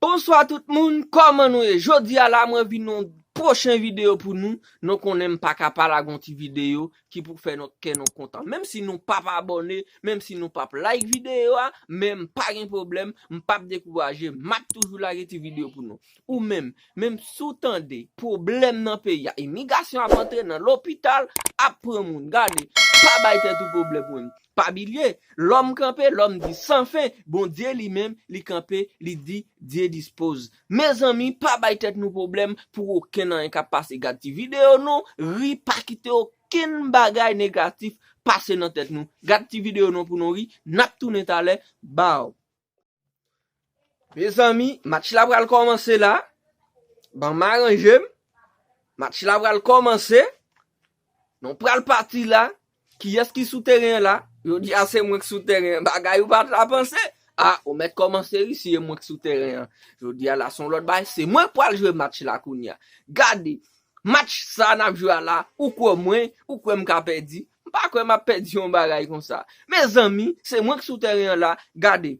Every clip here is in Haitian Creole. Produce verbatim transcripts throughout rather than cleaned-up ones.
Bonswa tout moun, kòman nou ye? Jodi a la, mwen vin yon pwochen videyo pou nou. Nou konnen m pa ka pa lage yon ti videyo ki pou fè nou kè nou kontan. Menm si nou p ap abòne, menm si nou p ap like videyo a, men m pa gen pwoblèm, m p ap dekouraje, m ap toujou lage ti videyo pou nou. Ou menm, menm si w tande pwoblèm nan peyi a, imigrasyon ap antre nan lopital, ap pran moun. Gade, pa bay tèt ou pwoblèm ou menm. Pa bliye, lòm kanpe, lòm di san fen, Bondye li menm, li kanpe, li di, Dieu dispose. Mezanmi, pa bay tèt nou pwoblèm pou okenn anyen k ap pase. Gad ti videyo nou, ri, pa kite okenn bagay negatif pase nan tèt nou. Gad ti videyo nou pou nou ri, n ap tounen talè, baw. Mezanmi, match la pral kòmanse la. Ban m aranje m. Match la pral kòmanse. Nou pral pati la. Kiyès ki sou teren an la? Jodi a se mwen k sou teren an. Bagay ou pa ta panse. A, ou mèt kòmanse ri si e mwen k sou teren an. Jodi a la se yon lòt bagay. Se mwen k pral jwe match la kounye a. Gade, match sa n ap jwe a la, ou kwè mwen, ou kwè m ka pèdi? M pa kwè m ap pèdi yon bagay konsa. Mezanmi, se mwen k sou teren an la. Gade,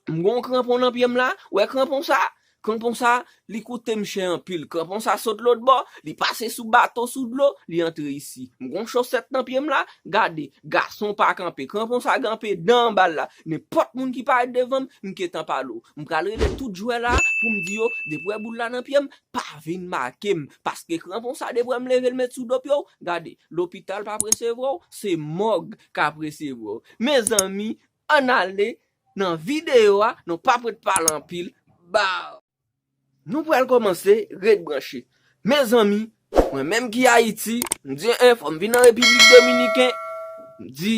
m gon kranpon nan pye m la, wè kranpon sa? Kranpon sa, li koute m chè anpil. Kranpon sa sot lòt bò, li pase sou bato, sou dlo, li antre isi. M gon chosèt nan pye m la, gade, gason pa kanpe. Kranpon sa kanpe dan anba l la. Nenpòt moun ki parèt devan m, m gentan pale w. M pral rele tout jwè la pou m di yo, depi w wè boul la nan pye m, pa vin make m. Paske kranpon sa, depi w wè m leve l met sou do pye w, gade, lopital p ap resevwa w, se mòg k ap resevwa w. Mezanmi, ann ale nan videyo a, nou p ap ret pale anpil. Baw! Nou pral kòmanse ret branche. Mezanmi, mwen menm ki Ayiti, m di, en, fò m vin nan Repiblik Dominiken. M di,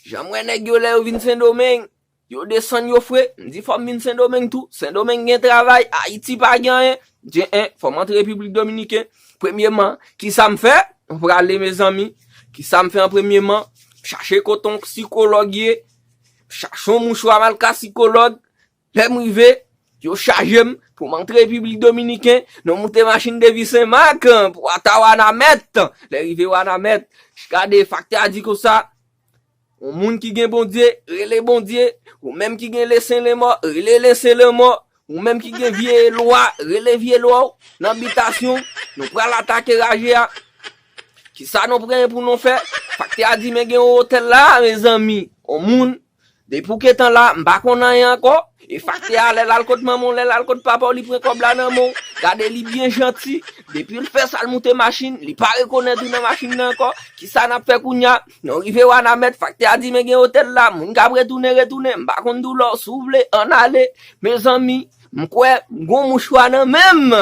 jan m wè nèg yo lè yo vin Sendomeng, yo desann, yo fre. M di, fò m vin Sendomeng tou. Sendomeng gen travay, Ayiti pa gen anyen. M di, en, fò m antre Repiblik Dominiken. Premyeman, kisa m fè? M prale, mezanmi. Kisa m fè an premyeman? M chache kote yon sikològ ye. M chache yon mouchwa, m al ka sikològ. Lè m rive, yo chaje m pou m antre Repiblik Dominiken. Nou moute machin depi Senmak pou ata Wanament. Lè rive Wanament, gade, faktè a di konsa, yon moun ki gen Bondye, rele Bondye. Ou menm ki gen Lesen Lenmò, rele Lesen Lenmò. Ou menm ki gen vye lwa, rele vye lwa w nan bitasyon. Nou pral atake raje a. Kisa nou premye pou nou fè? Faktè a di, men gen yon otèl la, mezanmi. Yon moun, depi w gentan la, m pa konn anyen ankò. E faktè a, lè l al kot manman w, lè l al kot papa w, li pran kòb la nan men w. Gade, li byen janti. Depi l fè sa, l moute machin, li pa rekonèt ou nan machin nan ankò. Kisa n ap fè kounye a? Nou rive Wanament, faktè a di, men gen otèl la, moun k ap retounen, retounen. M pa konn doulè w, si w vle, ann ale. Mezanmi, m kwè m gon mouchwa nan men m.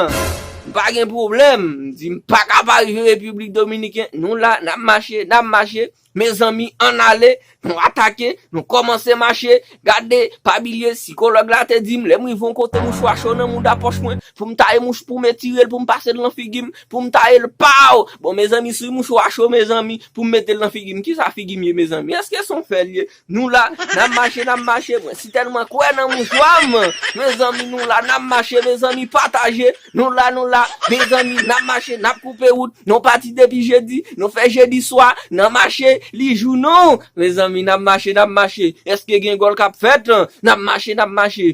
M pa gen pwoblèm. M di, m pa ka pa rive Repiblik Dominiken. Nou la, n ap mache, n ap mache. Mezanmi, ann ale, nou atake, nou kòmanse mache. Gade, pa bliye, sikològ la te di m, lè m rive yon kote, mouchwa cho nan mouda pòch mwen, pou m taye mouch, pou m etire l, pou m pase l nan figi m, pou m taye l, paw! Bon, mezanmi, si mouchwa cho, mezanmi, pou m mete l nan figi m, kisa figi m ye, mezanmi? Èske se yon fè l ye? Nou la, n ap mache, n ap mache. Mwen si tèlman kwè nan mouchwa m. Mezanmi, nou la, n ap mache, mezanmi, pataje. Nou la, nou la, mezanmi, n ap mache, n ap koupe wout. Nou pati depi jedi, nou fè jedi swa, n ap mache, li jou nou. Mezanmi, n ap mache, n ap mache. Èske gen gòl k ap fèt? N ap mache, n ap mache.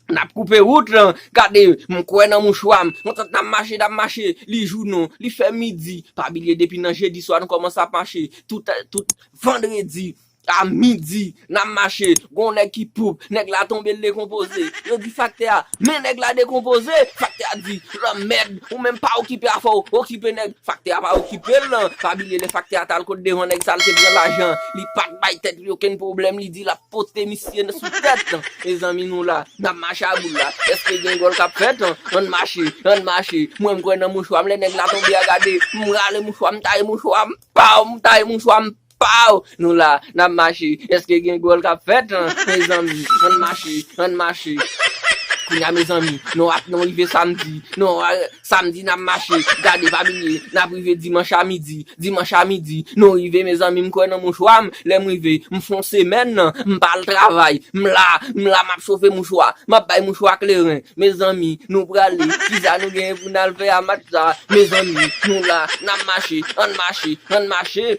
N ap koupe wout lan. Gade, m kwè nan mouchwa m. Kontan n ap mache, n ap mache. Li jou nou. Li fè midi. Pa bliye, depi nan jedi swa, nou kòmanse ap mache. Tout, tout vandredi a midi, n ap mache. Gon nèg ki poup. Nèg la tonbe, l dekonpoze. Yo di faktè a, men nèg la dekonpoze. Faktè a di, lanmèd, ou menm pa okipe afè w, okipe nèg. Faktè a pa okipe l lan. Pa bliye lè faktè a t al kot devan nèg sa, l te pran lajan. Li pa t bay tèt li okenn pwoblèm, li di l ap pote misye sou tèt lan. Mezanmi, nou la, n ap mache a boul la. Èske gen gòl k ap fèt? Ann mache, ann mache. Mwen, m kwè nan mouchwa m, lè nèg la tonbe a, gade, m rale mouchwa m, taye mouchwa m, paw, m taye mouchwa m, paw. Nou la, n ap mache. Èske gen gòl k ap fèt? Mezanmi, ann mache, ann mache. Kounye a, mezanmi, nou ap, nou rive samdi. Nou, a, samdi, n ap mache. Gade, pa bliye, n ap rive dimanch a midi. Dimanch a midi, nou rive, mezanmi, m kwè nan mouchwa m. Lè m rive, m fè yon semèn, m pa al travay. M la, m la, m ap chofe mouchwa. M ap bay mouchwa kleren. Mezanmi, nou prale. Kisa nou genyen pou n al fè a match sa? Mezanmi, nou la, n ap mache. Ann mache, ann mache.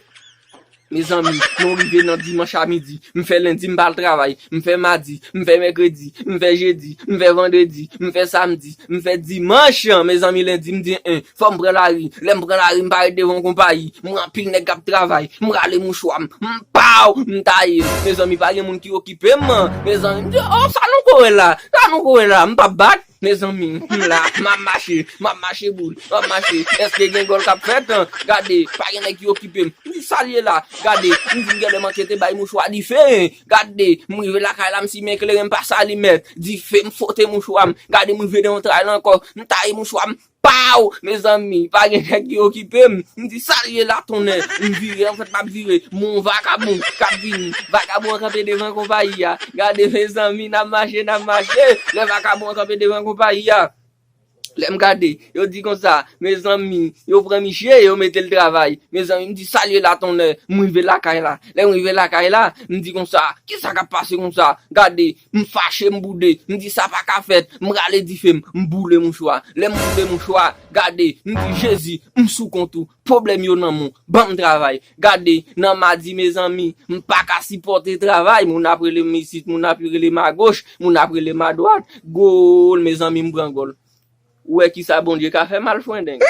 Mezanmi, nou rive nan dimanch a midi. M fè lendi, m pa al travay. M fè madi, m fè mèkredi, m fè jedi, m fè vandredi, m fè samdi, m fè dimanch. Mezanmi, lendi, m di, en, fò m pran lari. Lè m pran lari, m parèt devan yon konpayi. M wè anpil nèg k ap travay. M rale mouchwa m. M paw! M taye. Mezanmi, pa gen moun ki okipe m. Mezanmi, m di, oh, sa nou ko wè la? Sa nou ko wè la? M p ap bat. Mezanmi, m la, m ap mache, m ap mache boul, m ap mache. Èske gen gòl k ap fèt? Gade, pa gen nèg ki okipe m. M di, sa l ye la? Gade, m di, m genlè manke te bay mouchwa dife. Gade, m rive lakay la, m simen kleren, m pase alimèt. Dife, m fote mouchwa m. Gade, m rive nan yon tray la ankò, m taye mouchwa m. Paw! Mezanmi, pa gen nèg ki okipe m. M di, sa l ye la, tonnè? M vire, anfèt, m ap vire. M wè yon vakabon k ap vini. Vakabon an kanpe devan konpayi a. Gade, mezanmi, n ap mache, n ap mache. Lè vakabon an kanpe devan konpayi a, lè m gade, yo di konsa, mezanmi, yo pran misye, yo mete l travay. Mezanmi, m di, sa l ye la, tonnè? M rive lakay la. Lè m rive lakay la, m di konsa, kisa k ap pase konsa? Gade, m fache, m boude. M di, sa pa ka fèt. M rale dife m, m boule mouchwa. Lè m boule mouchwa, gade, m di, Jezi, m sou kont ou. Pwoblèm yo nan men w. Ban m travay. Gade, nan madi, mezanmi, m pa ka sipòte travay. Moun ap rele m isit, moun ap rele m agoch, moun ap rele m adwat. Gòl, mezanmi, m pran gòl. Ou wè kisa Bondye ka fè, Malfrendeng?